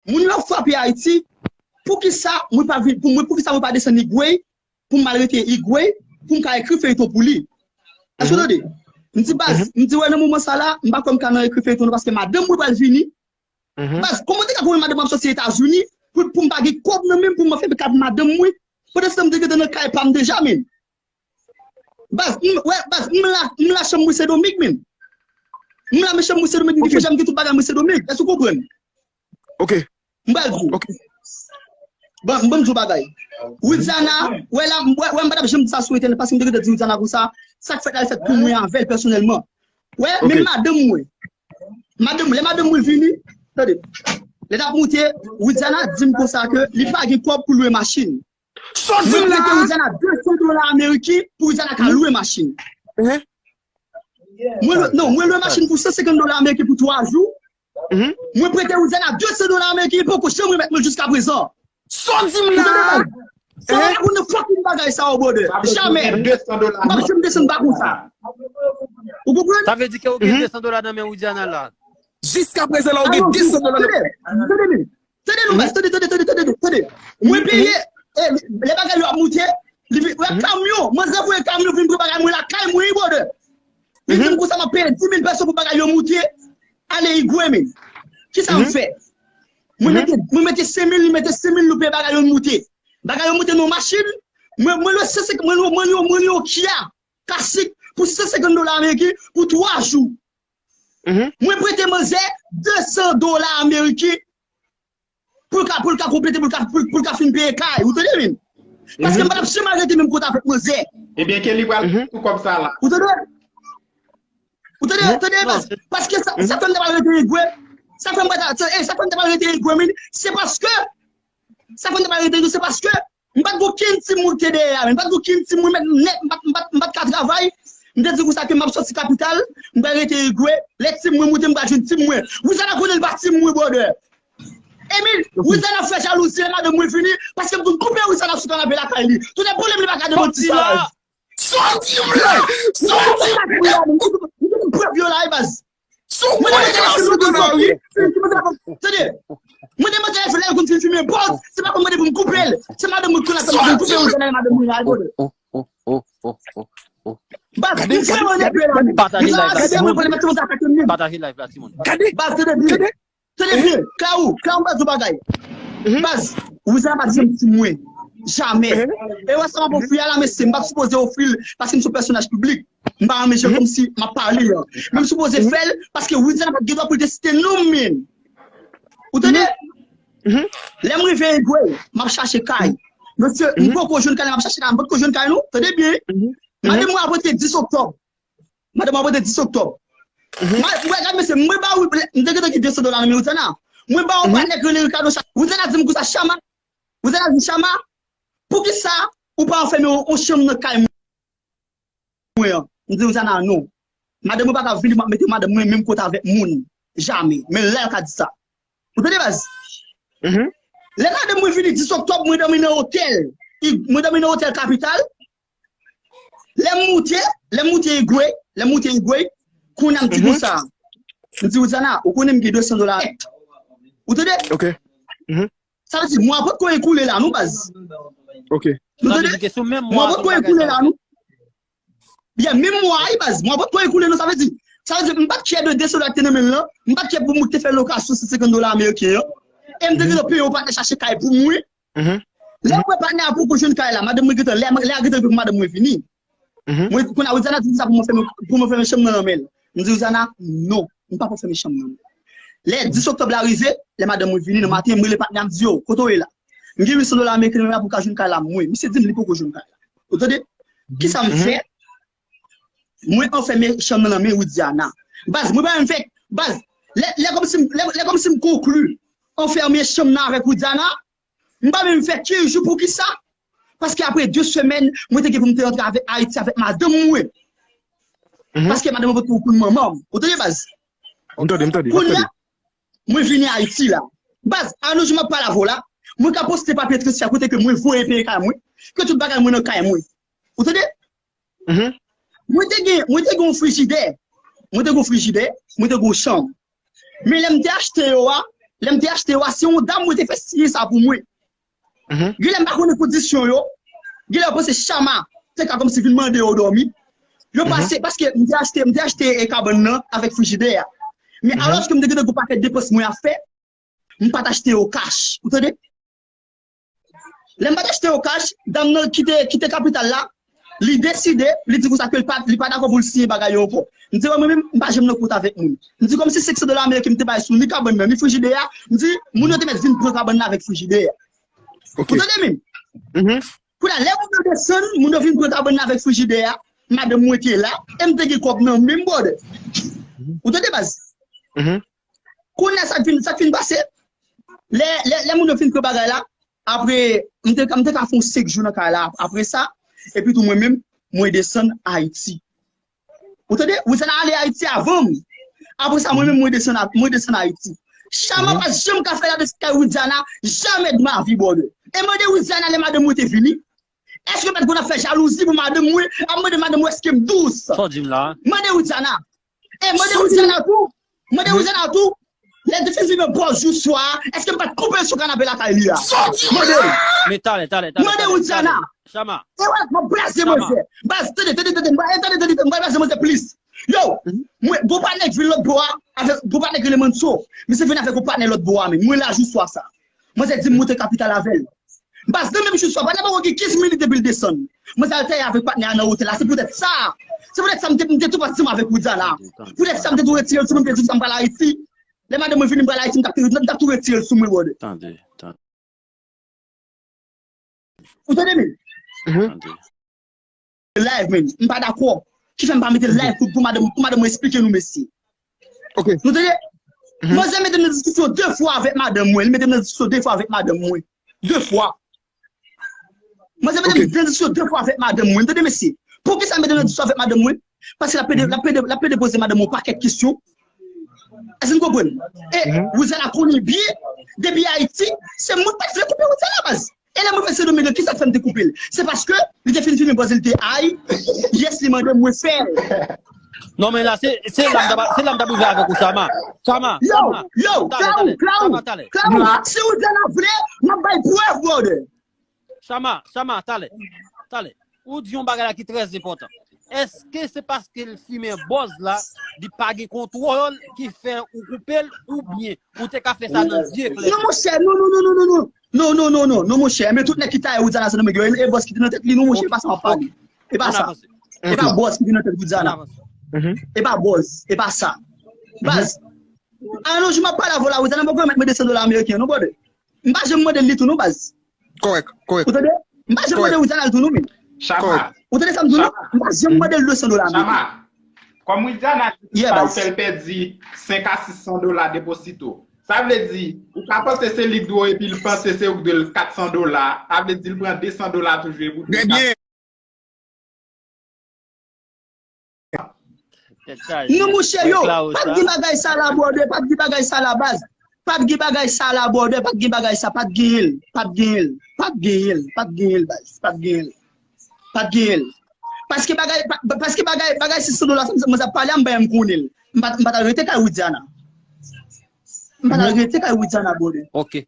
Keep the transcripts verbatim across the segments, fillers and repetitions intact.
Moun yo ap frape Ayiti, poukisa mwen pa vin, pou mwen, poukisa mwen pa desann Igwe, pou m al rete Igwe, pou m ka ekri feyton pou li? Èske w tande? M di baz, m di wè nan moman sa la, m pa kwè m ka nan ekri feyton non, paske madanm mwen pral vini. Baz, kòman te ka konn madanm ap soti Etazini, pou, pou m pa gen kòb nan men m, pou m fè kay pou madanm mwen? Pandan se tan m te gentan nan kay pa m deja, men. Baz, m, wè, baz, m la, m la chanm mwen Sendomeng, men. M la men chanm mwen Sendomeng, m gen fouja, m gen tout bagay mwen Sendomeng. Èske w konprann? Ok. M pral di w. Ok. Bon, m ban m di w bagay. Widiana, wè la, wè, wè, m pa t ap janm di sa sou entènèt, paske m te gentan di Widiana konsa, sa k fèt la, l fèt pou mwen avè l pèsonèlman. Wè, ok, men madanm mwen. Madanm, lè madanm mwen vini, tande. Lè n ap moute, Widiana di m konsa ke li pa gen kòb pou lwe machin. Sòti la! Mwen prete Widiana de san dola ameriken pou Widiana ka lwe machin. Mwen lwe, non, mwen lwe machin pou san senkant dola ameriken pou twa jou. Mwen prete Widiana de san dola ameriken, li poko janm remèt mwen l jiska prezan. Sòti la! Sa w konn nan fucking bagay sa yo, brother. Jamè. M pa janm desann pa konsa. Ou konprann? Sa vle di ke ou gen de san dola nan men Widiana la. Jiska prezan la, ou gen de san dola nan men. Tande, tande, tande, tande, tande, tande, tande. Mwen peye, eh, lè bagay yo ap moute, li vin, wè kamyon, manzè voye kamyon vin pran bagay mwen lakay mwen, wi, brother. Li di m konsa m ap peye dis mil pèso pou bagay yo moute, ale Igwe, men. Kisa m fè? Mwen mete, mwen mete senk mil, li mete senk mil, nou peye bagay yo moute. Bagay yo moute nan machin, mwen, mwen lwe san senkant, mwen lwe, mwen lwe, mwen lwe yon Kia, klasik, pou san senkant dola ameriken, pou twa jou. Mwen prete manzè de san dola ameriken pou l ka, pou l ka konplete, pou l ka, pou, pou l ka fin peye kay. Ou tande, men? Paske m pa t ap janm al rete menm kote avèk manzè. Ebyen, Kelly pral tou kòb sa la. Ou tande? Ou tande, tande, baz? Paske sa, sa fè m te pral rete Igwe. Sa fè m pa t, eh, sa fè m te pral rete Igwe, men. Se paske, sa fè m te pral rete Igwe, se paske M pa t gen okenn tim mwen ki te dèyè a, men. M pa t gen okenn tim mwen, men nèt, m pa t, m pa t, m pa t ka travay. M te di konsa ke m ap sòti kapital, m pral rete Igwe. Lè tim mwen moute, m pral jwenn tim mwen. Widiana konnen l pa tim mwen, brother. Emil, Widiana fè jalouzi lè madanm mwen vini, paske m konn koupe Widiana sou kanape lakay li. Tounen pwoblèm li pa ka demanti sa. Sòti la! Sòti la! M gen tout prèv yo la, wi, baz. Sou kwen yo sou do la, wi. Tande, mwen te mande F L L konn fin fimen pòz, se pa pou mande pou m koupe l. Se madanm mwen ki la fè m koupe l, se madanm mwen la, brother. Baz, m vrèman nève la. Pataje live la, timoun. Pataje live la, timoun. Baz, tande byen. Tande byen. Kaou, Kaou, m ba di w bagay. Baz, Widiana pa t janm ti mwen. Jamè. E wè sa m ap ofri a la, mesye, m pa t sipoze ofri l, paske m se yon pèsonaj piblik. M pa renmen jan kòmsi m ap pale an. Men m sipoze fè l, paske Widiana pa t gen dwa pou l te site non m, men. Ou tande? Lè m rive Igwe, m ap chache kay. Mesye, m poko jwenn kay la, m ap chache kay, m potko jwenn kay non. Tande byen. Madanm mwen ap rantre dis oktòb. Madanm mwen ap rantre dis oktòb. Mwen, mwen, gad mesye, mwen ba ou, m te gentan gen de san dola nan men Widiana. Mwen ba ou patnè k rele Ricardo Chama. Widiana di m konsa, Chama. Widiana di m, Chama, poukisa ou pa anfème yon, yon chanm nan kay mwen an? M di Widiana, non. Madanm mwen pa ka vini, m ap mete madanm mwen menm kote avèk moun. Jamè. Men la l ka di sa. Ou tande, baz? Lè madanm mwen vini dis oktòb, mwen dòmi nan otèl. Mwen dòmi nan otèl kapital. Lè m moute, lè m moute Igwe, lè m moute Igwe, kounye a m di konsa. M di, Widiana, ou konnen m gen de san dola nèt. Ou tande? Ok. Sa vle di, mwa potko ekoule la, non, baz. Ok. Ou tande? Mwa potko ekoule la, non. Byen, menm mwa, wi, baz. Mwa potko ekoule, non, sa vle di. Sa vle di, m pa t kyè de de san dola ki te nan men l lan, m pa t kyè pou moun ki te fè lokasyon san senkant dola ameriken an. E m te gentan peye yon patnè chache kay pou mwen. Lè m wè patnè a poko jwenn kay la, madanm mwen gentan, lè, lè a gentan rive pou madanm mwen vini. Mwen, kounye a, Widiana di m sa pou mwen fèmen, pou mwen fèmen chanm nan nan men l. M di Widiana, non, m pa pou fèmen chanm nan men l. Lè dis oktòb la rive, lè madanm mwen vini nan maten, m rele patnè a, m di, yo, kote w ye la? M gen uit san dola ameriken nan men la pou m ka jwenn kay la, mwen. Misye di m li poko jwenn kay la. Ou tande? Kisa m fè? Mwen anfème chanm nan nan men Widiana. Baz, mwen pa menm fè, baz, lè, lè kòmsi m, lè, lè kòmsi m konkli anfème chanm nan avèk Widiana, m pa menm fè kenz jou. Poukisa? Paske apre de semèn, mwen te gen pou m te rantre avèk Ayiti avèk madanm mwen. Paske madanm mwen potko konn manman m. Ou tande, baz? M tande, m tande, m ap tande. Kounye a, mwen vini Ayiti la. Baz, a nou jou m ap pale avè w la, mwen ka poste papye transfè kote ke mwen voye peye kay mwen, ke tout bagay mwen nan kay mwen. Ou tande? Mwen te gen, mwen te gen yon frijidè. Mwen te gen yon frijidè, mwen te gen yon chanm. Men lè m te achte yo a, Lè m te achte yo a, se yon dam mwen te fè siyen sa pou mwen. Genlè m pa konnen kondisyon yo. Genlè yo panse Chama te ka kòmsi vin mande yo dòmi. Yo pase, paske m te achte, m te achte e kabann nan avèk frijidè a. Men alòske m te gentan gon pakèt depans mwen ap fè, m pa t achte yo kach. Ou tande? Lè m pa t achte yo kach, dam nan ki te, ki te kapital la, li deside, li di konsa ke li pa, li pa dakò pou l siyen bagay yo ankò. M di, mwen menm, m pa janm nan kont avèk moun. M di, kòmsi senk san dola ameriken m te bay sou ni kabann nan, ni frijidè a, m di, moun yo te mèt vin pran kabann nan avèk frijidè a. Ou tande menm? Kounye a, lè moun yo desann, moun yo vin pran kabann nan avèk frijidè a, madanm mwen te la, e m te gen kòb nan men m, brother. Ou tande, baz? Kounye a, sa k fin, sa k fin pase, lè, lè, lè moun yo fin pran bagay la, apre, m te, m te ka fè yon senk jou nan kay la apre sa, epi tou mwen menm, mwen desann Ayiti. Ou tande? Widiana ale Ayiti avan m. Apre sa, mwen menm, mwen desann, mwen desann Ayiti. Chama pa janm ka fè la de kay Widiana, jamais de ma vie, brother. E mande Widiana lè madanm mwen te vini. Èske yo pa t konn ap fè jalouzi pou madanm mwen? Ap mande madanm mwen èske m dous? Sa w di m la? Mande Widiana. E mande Widiana tou. Mande Widiana tou. Lè l te fin vin bòz jou swa a, èske m pa t koupe l sou kanape lakay li a? Mande l. Men talè, talè, talè. Mande Widiana. Chama. E wè, m ap blaze manzè. Baz, tande, tande, tande, m pral, tande, tande, tande, m pral blaze manzè plis. Yo, mwen, gon patnè k vin lòt bò a, avèk, gon patnè k rele Manso. Misye vin avèk gon patnè lòt bò a, men mwen la jou swa sa. Manzè di m moute kapital avè l. Baz, nan menm jou swa, patnè pa gen kenz minit depi l desann. Manzè al tèyè avèk patnè a nan otèl la. Se poutèt sa. Se poutèt sa m te, m te tou pati ansanm avèk Widiana. Poutèt sa m te tou retire l sou mwen, m te di sa m pral Ayiti. Lè madanm mwen vini, m pral Ayiti, m t ap tou, m t ap tou retire l sou mwen, brother. Tande, tande. Ou tande, men? Tande. Live, men. M pa dakò. Ki fè m pa mete live pou, pou madanm, pou madanm mwen esplike nou, mesye. Ok. Nou tande? Manzè mete m nan diskisyon de fwa avèk madanm mwen. Li mete m nan diskisyon de fwa avèk madanm mwen. De fwa. Manzè mete m nan diskisyon de fwa avèk madanm mwen. Tande, mesye. Poukisa l mete m nan diskisyon avèk madanm mwen? Paske l ap plede, l ap plede, l ap plede poze madanm mwen yon pakèt kesyon. Èske n konprann? E Widiana konnen byen, depi Ayiti, se moun pa t vle koupe Widiana, baz. E lè mwen fè Sendomeng, kisa k fè m te koupe l? Se paske li te fin fimen bòz li te ay, yes, li mande mwen fè l. Non, men la, se, se la m t ap, se la m t ap rive avèk ou, Chama. Chama, yo, Chama. Yo, talè, talè, Chama, talè. Chama, si Widiana vle, m ap bay prèv, brother. Chama, Chama, talè, talè. Ou di yon bagay la ki trè enpòtan. Èske se paske l fimen bòz la, li pa gen kontwòl ki fè ou koupe l, oubyen ou te ka fè sa nan zye klè? Non, monchè, non, non, non. Non, non, non, non, non, monchè. Men tout nèg ki taye Widiana Sendomeng yo, e, e bòz ki te nan tèt li, non, monchè, e pa sa m ap pale. E pa sa. E pa bòz ki te nan tèt Widiana. E pa bòz, e pa sa. Baz, a yon jou m ap pale avè w la, Widiana poko remèt mwen de san dola ameriken, non, brother. M pa janm mande l li tou, non, baz. Kòrèk, kòrèk. Ou tande? M pa janm mande Widiana l tou, non, men. Chama. Ou tande sa m di w, non? M pa janm mande l de san dola ameriken. Chama. Kòm Widiana di sa, ou fè l pèdi senk a sis san dola deposito. Sa vle di, ou ka panse se li k dwe w epi l panse se ou k dwe l kat san dola. Sa vle di, l pran de san dola toujou epi w dwe l kat san dola. Non, monchè, yo, pa t gen bagay sa la, brother, pa t gen bagay sa la, baz. Pa t gen bagay sa la, brother, pa t gen bagay sa, pa t genyen l, pa t genyen l, pa t genyen l, pa t genyen l, baz, pa t genyen l. Pa t genyen l. Paske bagay, pa, paske bagay, bagay sis san dola sa, mwen sa pale a, m pa janm konnen l. M pa, m pa t al rete kay Widiana. M pa t al rete kay Widiana, brother. Ok.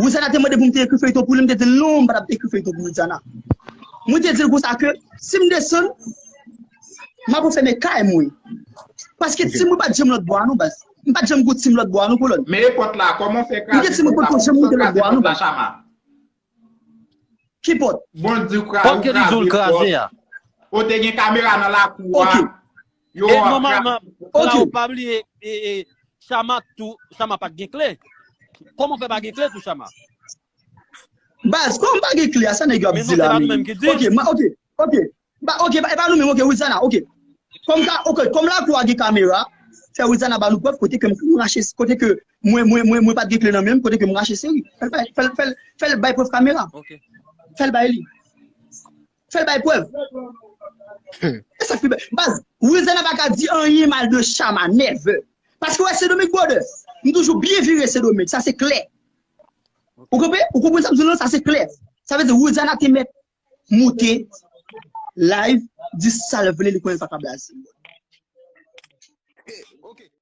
Widiana te mande pou m te ekri feyton pou li, m te di l non, m pa t ap ekri feyton pou Widiana. Mwen te di l konsa ke si m desann, m ap fèmen kay mwen. Paske tim mwen pa t janm lòt bò a non, baz. M pa t janm gon tim lòt bò a non, kolòn. Men e pòt la, kòman w fè kraze pòt la? Kòman w fè kraze pòt la, Chama? Ki pòt? Bon, di w kraze, pòt ke li di w l kraze a. Ou te gen kamera nan lakou a. Ok. Yo, e, nòmalman, la ou pa bliye, e, e, Chama tou, Chama pa t gen kle. Kòman w fè pa gen kle tou, Chama? Baz, kòman m pa gen kle a, sa nèg yo ap di la, men. Ok, ok, ok. Ba, ok, ba, e pa nou menm, ok, Widiana, ok. Kòm ka, ok, kòm lakou a gen kamera, fè Widiana ba nou prèv kote ke m rache, kote ke mwen, mwen, mwen, mwen pa t gen kle nan men m, kote ke m rache seri. Fè l bay, fè l, fè l, fè l bay prèv kamera. Ok. Fè l bay li. Fè l bay prèv. E sa k pi bèl. Baz, Widiana pa ka di anyen mal de Chama, never. Paske w wè Sendomeng, brother, m toujou byen vire Sendomeng, sa se klè. Ou konprann? Ou konprann sa m di w lan? Sa se klè. Sa vle di Widiana te mèt moute live, di sa l vle, li konnen l pa ka blaze. Ok.